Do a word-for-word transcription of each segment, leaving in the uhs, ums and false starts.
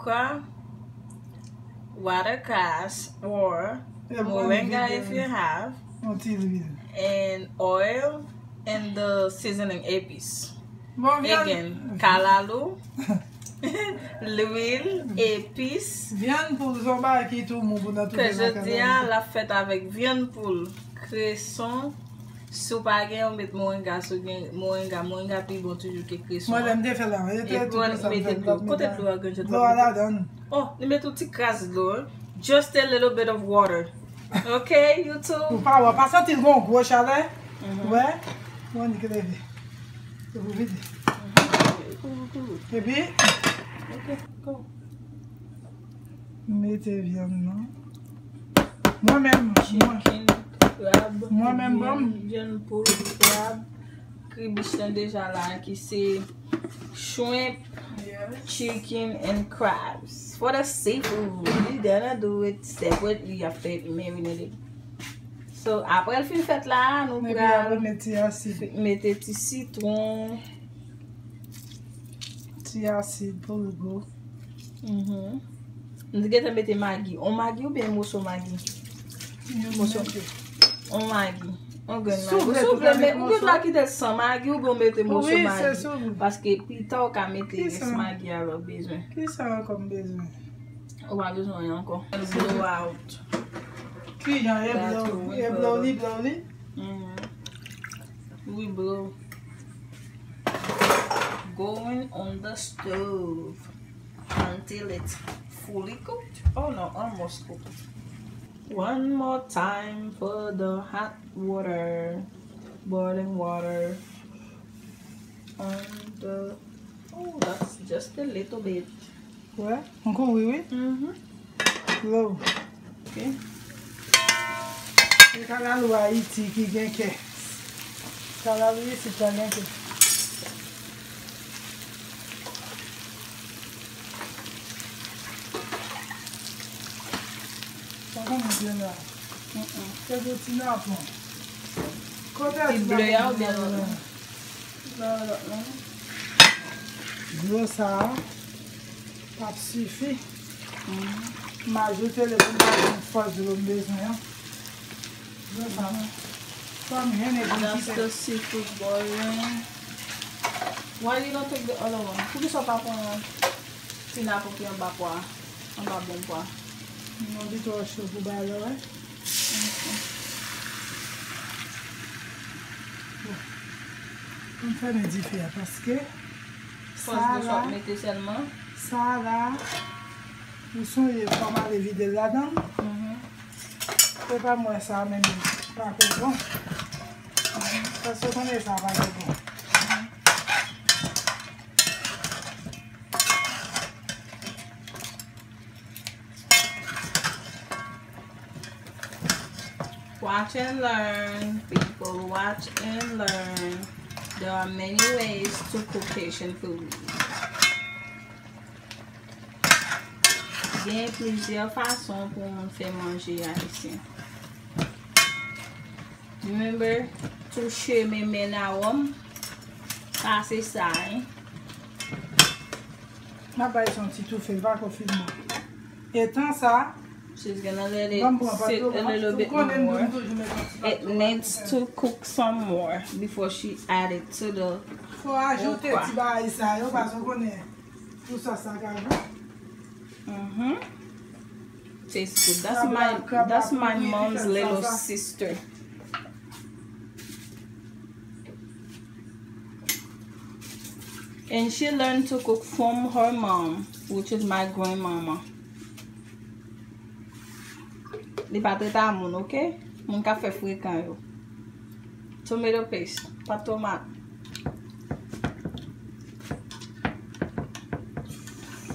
okra, watercress or moringa if you have, and oil and the seasoning, epis. Again, kalalou, lwil, epis. Vyann poul se yon bagay ki tou mou pou nan tout bagay. Ke jodi a, l ap fèt avèk vyann poul, kreson. Si w pa gen, ou met moringa, si w gen moringa, moringa pi bon toujou ke kreson an. Mwen, lè m te fè la, epi w mete dlo. Kote dlo a, granjèt? Dlo a ladan. Oh, li met yon ti kras dlo, hein. Just a little bit of water. Ok, YouTube? Ou pa wè, pa santi l gon gwo chalè? Wè? Mwen, li leve. Se pou vide. Epi? Ok, go. Mete vyann nan. Mwen menm, mwen, chicken, crab, mwen menm, vyann, vyann poul, crab, kribich lan deja la, ki se shrimp, chicken and crabs. For the seafood, we gonna do it separately after it marinated. So, apre l fin fèt la, nou pral mete ti sitwon. Ti asid pou l gou. Mhm. M te gentan mete magi. On magi oubyen moso magi? Moso. On magi. On grenn magi. Si w vle, ou gen dwa kite l san magi oubyen w mete moso magi. Paske pita w ka mete rès magi a lè w bezwen. Kisa ankò m bezwen? Ou pa bezwen anyen ankò. Blow out. Kijan e blow? E blow li, blow li? Mhm. Wi, blow. Going on the stove until it's fully cooked. Oh no, almost cooked. One more time for the hot water, boiling water on the, oh, that's just a little bit. Wè, m kouvri wi. Mhm. Low. Ok. Se kalalou Ayiti ki gen kè. Kalalou isit la gen kè. Sa konn byen la. Mm-mm. Se pou ti napon. Kote ti ble a oubyen lòt la? Dlo sa a p ap sifi. M ajoute li pou m pa jwenn fòs dlo m bezwen an. Dlo sa a. Fò m jwenn e pou m kite. That's the seafood boiling. Why you don't take the other one? Poukisa w pa pran ti napon ki anba pwa a? Anba bon pwa. Non, li twò cho pou bagay la, wè. Bon. Pou m fèmen dife a, paske sa la, sa la, ou sonje fò m ale vide l ladan l. Se pa mwen sa menm, pa ko bon. Paske w konnen sa pa ko bon. Watch and learn, people. Watch and learn. There are many ways to cook Haitian food. Gen plizyè fason pou moun fè manje ayisyen. Remember, touche men men a wòm. Sa se sa, hein. M ap bay sa yon ti toufe, l pa ko fin non. E tan sa, she's gonna let it sit a little bit more. It needs to cook some more before she add it to the okra. Fò ajoute ti bagay sa yo, paske w konnen pou sòs la ka gou. Mm-hmm. Tastes good. That's my, that's my mom's little sister. And she learned to cook from her mom, which is my grandmama. Li pa trete a moun, ok? Moun k ap fè frekan yo. Tomato paste, pat tomat.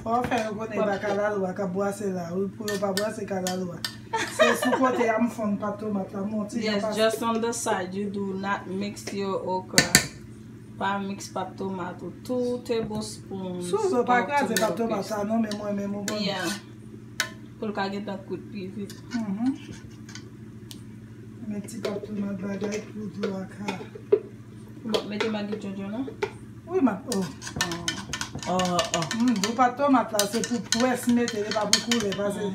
Fò w fè yo konnen e pa kalalou a k ap bwase la, wi, pou yo pa bwase kalalou a. Se sou kote a m fonn pat tomat la, m yon ti jan pase. Yes, just on the side, you do not mix your okra. Pa mix pat tomat ou. Two tablespoons of tomato paste. Souzo, pa kraze pat tomat sa non, men mwen menm ou konnen. Yeah. Pou l ka gentan kwit pi vit. Mhm. Met ti pat tomat bagay pou dlo a ka. Ou p ap mete magi djondjon non? Wi, m ap, oh. Ah. Oh, oh. Mm, pou pat tomat la, se pou pwès mete, li pa pou koulè, paske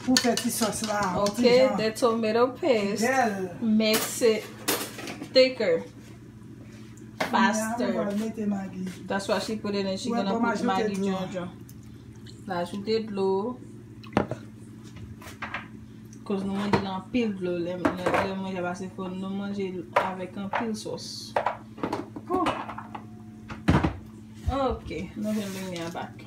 pou fè ti sòs la, yon ti jan. The tomato paste makes it thicker, faster. That's why she put it in. She gonna put Maggi John John. La ajoute dlo. Koz nou manje l anpil dlo lè lè manje pase fò nou manje l avèk anpil sòs. Ok, nou vin bring mi a back.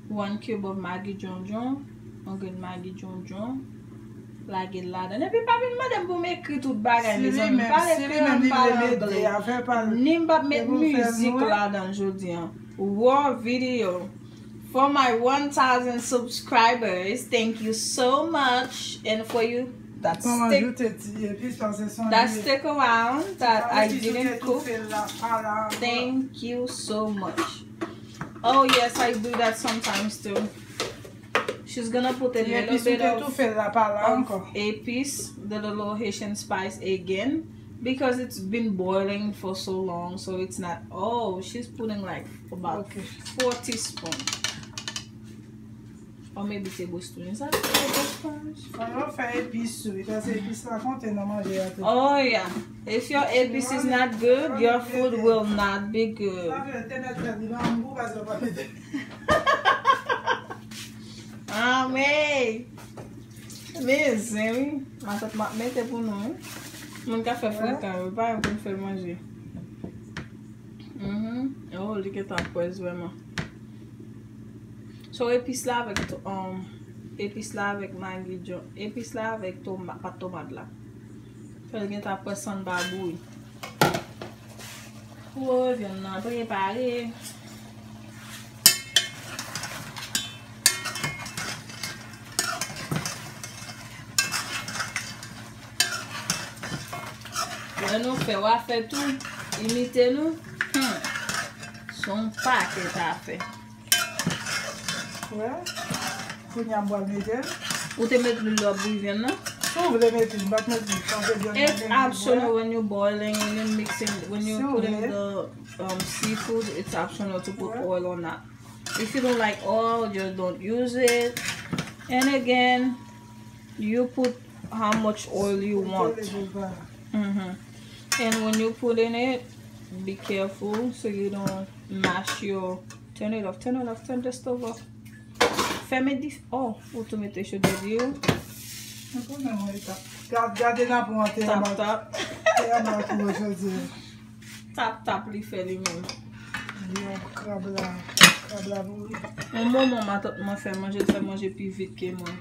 One cube of Maggi John John. Yon grenn Maggi John John. Lage l ladan. Epi pa vin mande m pou m ekri tout bagay, mezanmi. Pa l ekri an, m pale angle. Ni m p ap met mizik ladan l jodi an. Raw video. For my one thousand subscribers, thank you so much. And for you that stick, that stick around, that I didn't cook, thank you so much. Oh yes, I do that sometimes too. She's gonna put a little bit of, of epis, the little Haitian spice again, because it's been boiling for so long, so it's not. Oh, she's putting like about four teaspoons. Or maybe tablespoon. Is that tablespoon? Fò yo fè epis tou, because epis la konte nan manje a tou. Oh yeah. If your epis is not good, your food will not be good. Anmwey! Mezanmi, matant m ap mete pou nou wi. Moun ka fè frekan yo, pa yo konn fè manje. Mhm. Oh, li gentan pwès vrèman. So epis la avèk to- um, epis la avèk Maggi John, epis la avèk toma- pat tomat la. Fè l gentan pwès anba bouyi. Pou vyann nan prepare. Lè nou fè, w a fè tou, imite nou. Hmm. Se yon pakèt afè. Wè. Kounye a m pral mete l. Ou te met lwil lò bouyi vyann nan? Si w vle mete l, m pa t met lwil. Sa se vyann nan. It's optional when you boiling, when you mixing, when you putting the um, seafood, it's optional to put oil or not. If you don't like oil, just don't use it. And again, you put how much oil you want. Mm-hmm. And when you put in it, be careful so you don't mash your. Turn it off, turn it off, turn the stove off. Fèmen dif. Oh, ou tou mete chodyè di ou. Mwen konnen mwen tap. Gad, gade nan pran te anba. Tap, tap. Te anba tou jodi. Tap tap li fè li menm. Yo, krab la, krab la mouri. Yon moman matant mwen fè manje, l fè manje pi vit ke mwen.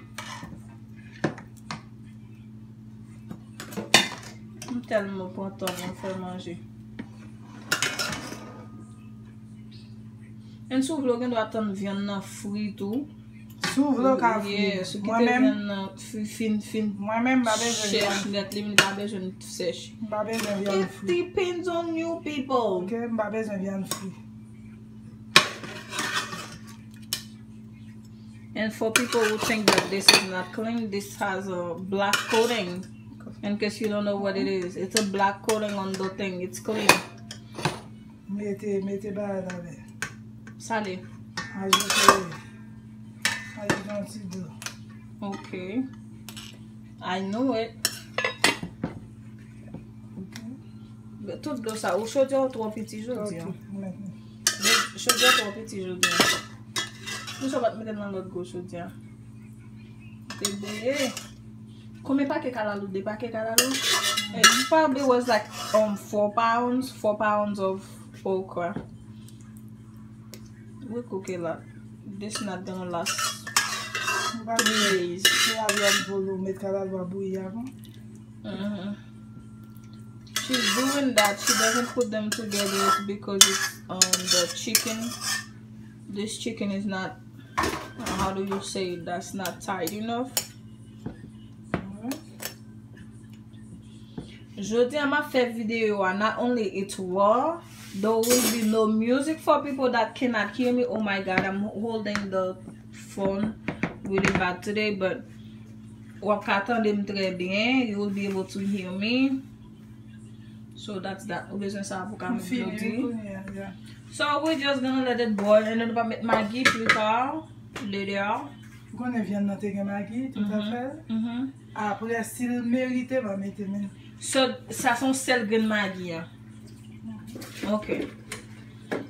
M tèlman kontan mwen fè manje. And si w vle, w gen dwa tann vyann nan fri tou. Si w vle, w ka fri. Yes, ou kite vyann nan fin, fin, fin. Mwen menm, m pa bezwen vyann. Chèch nèt li, li pa bezwen sèch. M pa bezwen vyann fri. It depends on you people. Ok, m pa bezwen vyann fri. And for people who think that this is not clean, this has a black coating. In case you don't know what it is, it's a black coating on the thing. It's clean. Mete, mete bagay la men. Sale. Ajoute, ajoute yon ti dlo. Ok. I knew it. Ok. Tout dlo sa, ou chodyè ou twò piti jodi a. Ok, mèt. Chodyè twò piti jodi a. Pousa w pa t mete l nan lòt gwo chodyè a? Te bouye. Konbyen pake kalalou? De pake kalalou? It probably was like um four pounds, four pounds of okra. We cook a lot. This not gonna last three days. Se avyann pou nou met kalalou a bouyi avan. Mm-hmm. She's doing that. She doesn't put them together. It's because it's um the chicken. This chicken is not, how do you say it? That's not tight enough. Jodi a m ap fè videyo a, not only it's raw, there will be no music for people that cannot hear me. Oh my God, I'm holding the phone really bad today, but W ap ka tande m trè byen. You will be able to hear me. So that's that. Ou bezwen sa pou ka M met fini dlo di. Kounye a, yeah. So we're just gonna let it boil and then nou va met Maggi pli ta, later. Ou konnen vyann nan te gen Maggi, tout afè. Mhm. Apre, si l merite, m a mete men. So, sa se yon sèl grenn Maggi a. Ok.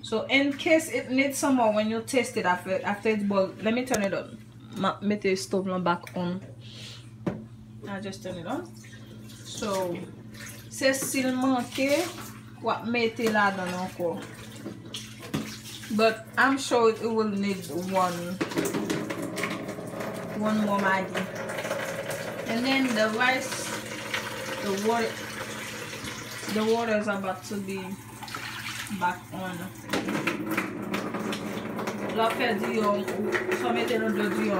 So, in case it needs some more, when you taste it after, after it's boiled, let me turn it on. Ma mete stove lan back on. I just turn it on. So, se si l manke, w ap mete ladan l ankò. But I'm sure it will need one one more Maggi. And then the rice, the water, the water is about to be back on. Lè w fè diri, ou sa mete nan dlo diri,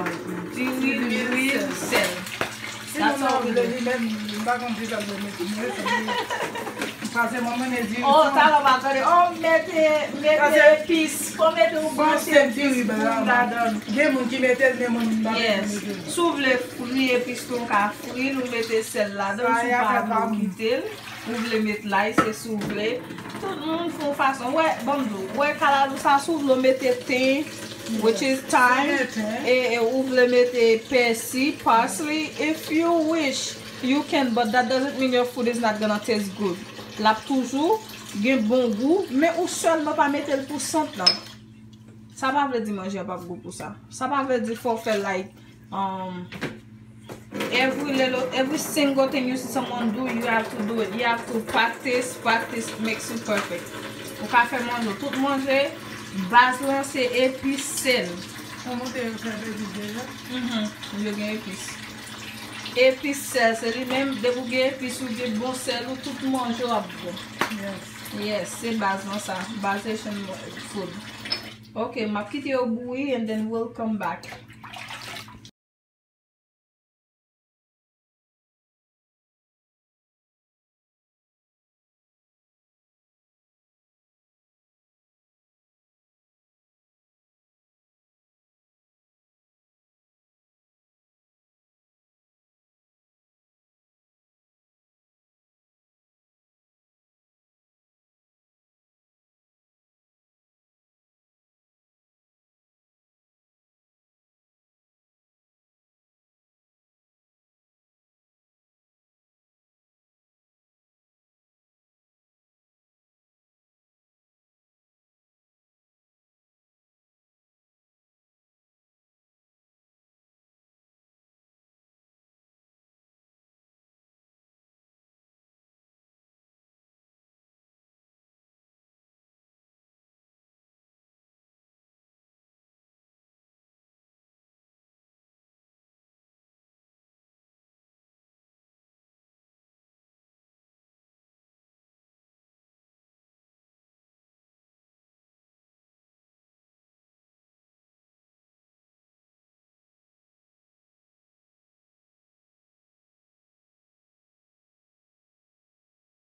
diri, lwil, sèl. Si nou nan vle li menm, m pa konn ki sa l vle mete. Mwen, se li. Pase mwen, mwen, diri. Oh, talè w pa tande. Oh, mete, mete epis. Fò mete yon branch epis pou ladan. Gen moun ki mete l, men mwen, m pa Yes. Si w vle fri epis tou, w ka fri l, ou mete sèl ladan, si w pa vle w kite l. Ou vle met lay, se si w vle. Tout moun fè yon fason. Wè, ban m di w, wè kalalou sa, si w vle w mete ten, which is thyme, e, e ou vle mete pèsi, parsley, if you wish, you can, but that doesn't mean your food is not gonna taste good. L ap toujou gen bon gou, men ou sèlman pa mete l pou sant lan. Sa pa vle di manje a p ap gou pou sa. Sa pa vle di fò w fè like, um, every little, every single thing you see someone do, you have to do it. You have to practice, practice makes you perfect. Ou ka fè manje, tout manje, baz lan se epis, sèl. Ou montre yo fè epis deja? Mhm, yo gen epis. Epis, sèl, se li menm, depi w gen epis, ou gen bon sèl, ou tout manje w ap bon. Yes. Yes, se baz lan sa. Baz Haitian food. Ok, m ap kite yo bouyi and then we'll come back.